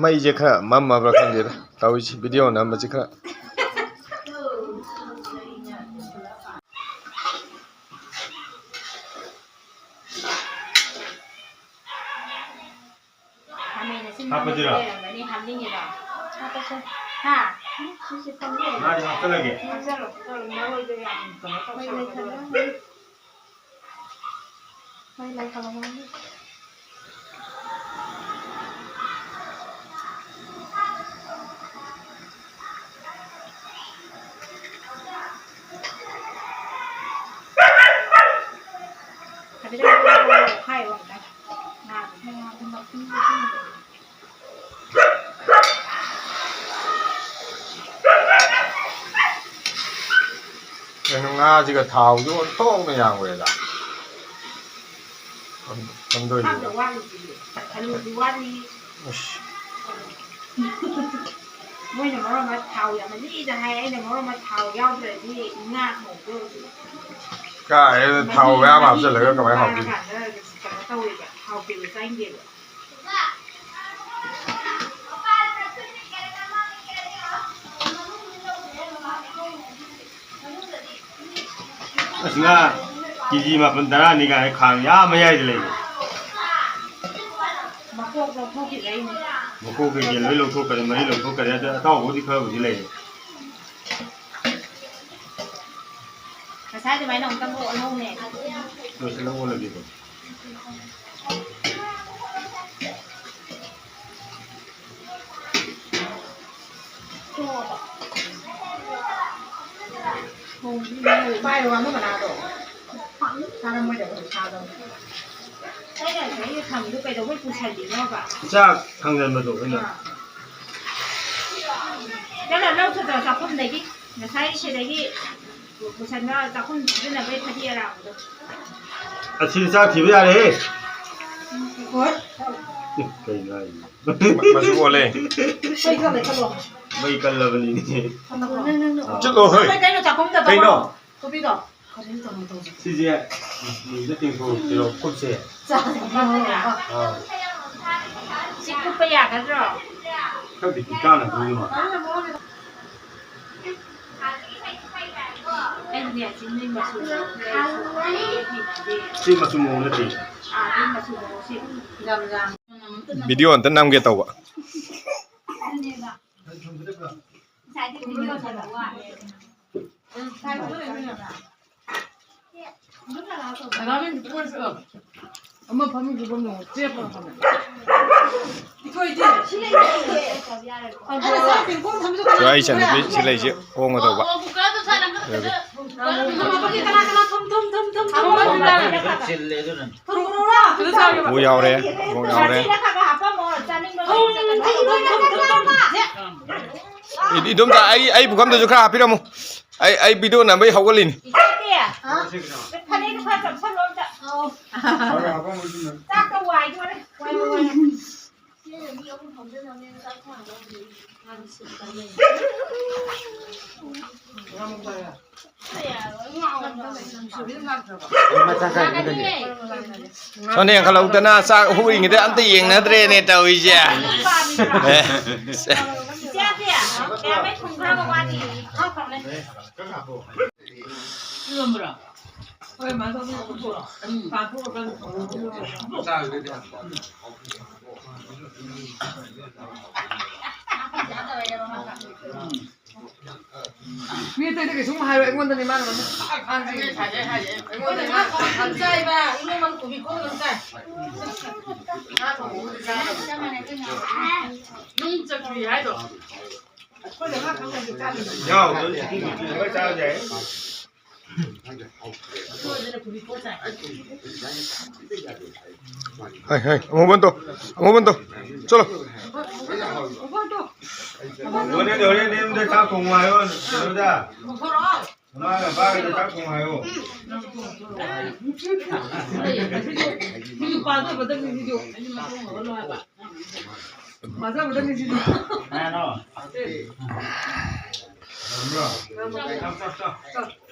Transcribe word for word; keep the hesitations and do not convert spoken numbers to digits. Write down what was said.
ꯃꯩꯁꯦ ꯈꯔ ꯃꯝꯃꯕ꯭ꯔꯥ ꯈꯪꯗꯦꯗ ꯇꯧꯔꯤꯁꯤ, ꯚꯤꯗꯤꯑꯣ ꯅꯝꯕꯁꯤ ꯈꯔ꯫ ꯈꯥꯃꯦꯟ ꯑꯁꯤꯟꯕ ꯍꯥꯞꯄꯁꯤꯔꯣ? ꯑꯃꯁꯨ ꯂꯩꯔꯝꯒꯅꯤ, ꯍꯥꯞꯅꯤꯡꯉꯤꯔꯣ? ꯍꯥꯞꯄꯁꯦ꯫ ꯍꯥ? ꯁꯤꯁꯦ ꯊꯝꯖꯤꯜꯂꯒꯦ꯫ ꯉꯥꯁꯦ ꯍꯥꯞꯆꯜꯂꯒꯦ꯫ ꯍꯥꯞꯆꯜꯂꯣ, ꯍꯥꯞꯆꯜꯂꯣ꯫ ꯃꯔꯣꯏꯗꯣ ꯌꯥꯝ ꯀꯩꯅꯣ ꯍꯣꯏ, ꯇꯧꯁꯜꯂꯣ꯫ ꯂꯩꯁꯜꯂꯣ꯫ ꯍꯣꯏ, ꯂꯩꯁꯜꯂꯣ꯫ ꯍꯥꯏꯐꯦꯠꯇꯪ ꯍꯥꯏꯌꯣ ꯑꯝꯇ꯫ ꯉꯥꯗꯣ꯫ ꯀꯩꯅꯣ, ꯉꯥꯁꯤꯒ ꯊꯥꯎꯁꯤꯒ ꯑꯣꯟꯊꯣꯛꯅ ꯌꯥꯝꯈ꯭ꯔꯦꯗ꯫ ꯀꯝ-, ꯀꯝꯗꯧꯔꯤꯅꯣ? ꯍꯥꯞꯇ ꯋꯥꯠꯂꯤꯁꯤꯗꯤ꯫ ꯑꯂꯨꯁꯨ ꯋꯥꯠꯂꯤ꯫ ꯑꯁ꯫ ꯃꯣꯏꯅ ꯃꯔꯣꯟ ꯑꯃ ꯊꯥꯎ ꯌꯥꯝꯃꯜꯂꯤꯗ ꯍꯥꯏ, ꯑꯩꯅ ꯃꯔꯣꯟ ꯑꯃ ꯊꯥꯎ ꯌꯥꯎꯗ꯭ꯔꯗꯤ ꯉꯥ ꯊꯣꯡꯕꯗꯣ ꯀꯥꯏꯗꯩꯅꯣ, ꯊꯥꯎ ꯃꯌꯥꯝ ꯍꯥꯞꯆꯜꯂꯒ ꯀꯃꯥꯏ ꯍꯥꯎꯗꯣꯏꯅꯣ? ꯀꯥꯔꯀꯥꯟꯗ ꯀꯩꯅꯣ ꯇꯧꯋꯦꯕ, ꯍꯥꯎꯇꯦꯕ, ꯆꯥꯅꯤꯡꯗꯦꯕ꯫ ꯑꯁ, ꯉꯥ ꯀꯦ ꯖꯤ ꯃꯥꯄꯟ ꯇꯔꯥꯅꯤ ꯀꯥꯏꯅ ꯈꯥꯡ ꯌꯥꯝ ꯃꯌꯥꯏꯗ ꯂꯩꯕ꯫ ꯃꯀꯣꯛ ꯂꯧꯊꯣꯛꯈꯤꯕꯩꯅꯦ꯫ ꯃꯀꯣꯛ ꯀꯩꯀꯩ ꯂꯣꯏ ꯂꯧꯊꯣꯛꯈ꯭ꯔꯦ, ꯃꯔꯤ ꯂꯧꯊꯣꯛꯈ꯭ꯔꯦ, ꯑꯗ ꯑꯇꯥꯎꯕꯕꯨꯗꯤ ꯈꯔꯕꯨꯗꯤ ꯂꯩꯔꯦ꯫ ꯉꯁꯥꯏ ꯑꯗꯨꯃꯥꯏꯅ ꯑꯃꯨꯛꯇꯪ ꯑꯣꯠꯍꯧꯅꯦ꯫ ꯂꯣꯏꯁꯤꯜꯂ ꯑꯣꯜꯂꯒꯦꯀꯣ꯫ ꯄꯥꯏꯔꯣ, ꯑꯃ ꯃꯅꯥꯗꯣ꯫ ꯆꯥꯔꯝꯃꯣꯏꯗꯕ ꯁꯥꯗꯣ꯫ ꯑꯩꯅ ꯉꯁꯥꯏꯒꯤ ꯊꯝꯃꯤꯗꯣ ꯀꯩꯗꯧꯕꯩ ꯄꯨꯁꯜꯂꯤꯅꯣꯕ? ꯆꯥꯛ ꯊꯥꯡꯖꯟꯕꯗꯣ ꯑꯩꯅ꯫ ꯑꯥ꯫ ꯆꯠꯂꯣ, ꯂꯧ ꯆꯠꯇ꯭ꯔꯣ ꯆꯥꯛꯈꯨꯝꯗꯒꯤ? ꯉꯁꯥꯏ ꯁꯤꯗꯒꯤ ꯄꯨꯁꯟꯕ ꯆꯥꯛꯈꯨꯝ ꯁꯤꯖꯤꯟꯅꯕꯩ ꯐꯗꯤ ꯑꯔꯥꯡꯕꯗꯣ꯫ ꯑꯁꯤꯗꯤ ꯆꯥꯛ ꯊꯤꯕ ꯌꯥꯔꯦꯍꯦ꯫ ꯍꯣꯏ꯫ ꯀꯩꯅꯣ ꯍꯥꯏꯁꯤꯕꯣ? ꯃ-, ꯃꯆꯨ ꯑꯣꯜꯂꯦ꯫ ꯃꯩ ꯀꯜꯂꯦ, ꯀꯜꯂꯣ꯫ ꯃꯩ ꯀꯜꯂꯕꯅꯤꯅꯦ꯫ ꯀꯜꯂꯕꯣ? ꯅꯪ, ꯅꯪ, ꯅꯪ꯫ ꯑꯥ꯫ ꯆꯠꯂꯣ, ꯍꯣꯏ꯫ ꯀꯩꯅꯣ ꯆꯥꯛꯈꯨꯝꯗ ꯀꯩꯅꯣ? ꯀꯣꯕꯤꯗꯣ꯫ ꯁꯤꯁꯦ ꯃꯨꯟꯗ ꯇꯦꯡꯊꯣꯛ ꯈꯨꯠꯁꯦ꯫ ꯑꯥ꯫ ꯁꯤ ꯀꯨꯞꯄ ꯌꯥꯒꯗ꯭ꯔꯣ? ꯈꯔꯗꯤ ꯄꯤꯛꯀꯥꯅ ꯀꯨꯏꯃ꯫ ꯑꯩꯗꯤ ꯑꯁꯤ ꯅꯣꯏ ꯃꯆꯨ ꯁꯤ ꯃꯆꯨ ꯃꯑꯣꯡ ꯅꯠꯇꯦ꯫ ꯑꯥ, ꯅꯣꯏ ꯃꯆꯨ ꯃꯑꯣꯡꯁꯤ ꯌꯥꯝ ꯌꯥꯝ꯫ ꯚꯤꯗꯤꯑꯣ ꯑꯝꯇ ꯅꯝꯒꯦ ꯇꯧꯕ꯫ ꯑꯃ ꯐꯃꯨꯡ ꯐꯃꯨꯡ ꯆꯦꯞꯄ ꯐꯝꯃꯦ꯫ ꯁꯤ ꯑꯩ ꯏꯆꯟꯅꯨꯄꯤ ꯁꯤ ꯂꯩꯁꯤ ꯍꯣꯡꯒꯗꯧꯕ꯫ ꯀꯅꯥ ꯀꯅꯥ ꯊꯨꯝ ꯊꯨꯝ ꯊꯨꯝ ꯊꯨꯝ ꯊꯨꯝ꯫ ꯎ ꯌꯥꯎꯔꯦ, ꯃꯣꯔꯣꯛ ꯌꯥꯎꯔꯦ꯫ ꯏ-, ꯏꯗꯣꯝꯆꯥ, ꯑꯩ, ꯑꯩ ꯄꯨꯈꯝꯗꯨꯁꯨ ꯈꯔ ꯍꯥꯞꯄꯤꯔꯝꯃꯨ꯫ ꯑꯩ, ꯑꯩ ꯚꯤꯗꯤꯑꯣ ꯅꯝꯕꯩ ꯍꯧꯒꯠꯂꯤꯅꯤ꯫ ꯏꯆꯦ, ꯐꯅꯦꯛꯇꯣ ꯈꯔ ꯆꯞꯁꯜꯂꯣ ꯑꯝꯇ꯫ ꯆꯥꯛꯇꯣ ꯋꯥꯏꯗꯣꯔꯦ꯫ ꯋꯥꯏ, ꯋꯥꯏ, ꯋꯥꯏ꯫ ꯁꯣꯝꯗ ꯌꯦꯡꯈꯠꯂꯛꯎꯗꯅ, ꯆꯥꯛ ꯍꯧꯔꯤꯉꯩꯗ ꯑꯝꯇ ꯌꯦꯡꯅꯗ꯭ꯔꯦꯅꯦ ꯇꯧꯔꯤꯁꯦ꯫ ꯑꯦ꯫ ꯃꯤ ꯑꯇꯩꯗ ꯀꯩꯁꯨꯝ ꯍꯥꯏꯔꯣꯏ, ꯑꯩꯉꯣꯟꯗꯅꯦ ꯃꯥꯅ ꯃꯃꯤꯠ ꯐꯥꯛ ꯐꯥꯛ ꯌꯦꯡꯉꯤꯁꯦ꯫ ꯑꯩꯉꯣꯟꯗ ꯃꯥ ꯈꯛꯇꯪ ꯆꯥꯏꯕ, ꯏꯃꯨꯡ ꯃꯅꯨꯡ ꯀꯣꯕꯤ ꯈꯣꯡ ꯑꯗꯨꯝ ꯆꯥꯏ꯫ ꯉꯥ ꯊꯣꯡꯕꯕꯨꯗꯤ ꯆꯥꯗꯕ꯫ ꯅꯨꯡ ꯆꯠꯈ꯭ꯔꯤ ꯍꯥꯏꯗꯣ꯫ ꯑꯩꯈꯣꯏꯗ ꯉꯥ ꯊꯣꯡꯕꯗꯤ ꯆꯥꯗꯕ꯫ ꯌꯥꯎꯗ꯭ꯔꯁꯨ ꯁꯤꯗꯤ ꯅꯨꯡꯇꯤ ꯂꯣꯏ ꯆꯥꯕ ꯌꯥꯏ꯫ ꯍꯩ, ꯍꯩ, ꯑꯃꯨꯕꯟꯇꯣ, ꯑꯃꯨꯕꯟꯇꯣ, ꯆꯠꯂꯣ꯫ ꯍꯣꯔꯦꯟ, ꯍꯣꯔꯦꯟ ꯌꯨꯝꯗ ꯆꯥꯛ ꯊꯣꯡꯉꯨ ꯍꯥꯏꯌꯣ, ꯀꯩꯅꯣꯗ꯫ ꯃꯃꯥꯒ ꯃꯄꯥꯒ ꯆꯥꯛ ꯊꯣꯡꯉꯨ ꯍꯥꯏꯌꯣ꯫ ꯆꯥꯛ, ꯆꯥꯛ, ꯆꯥꯛ꯫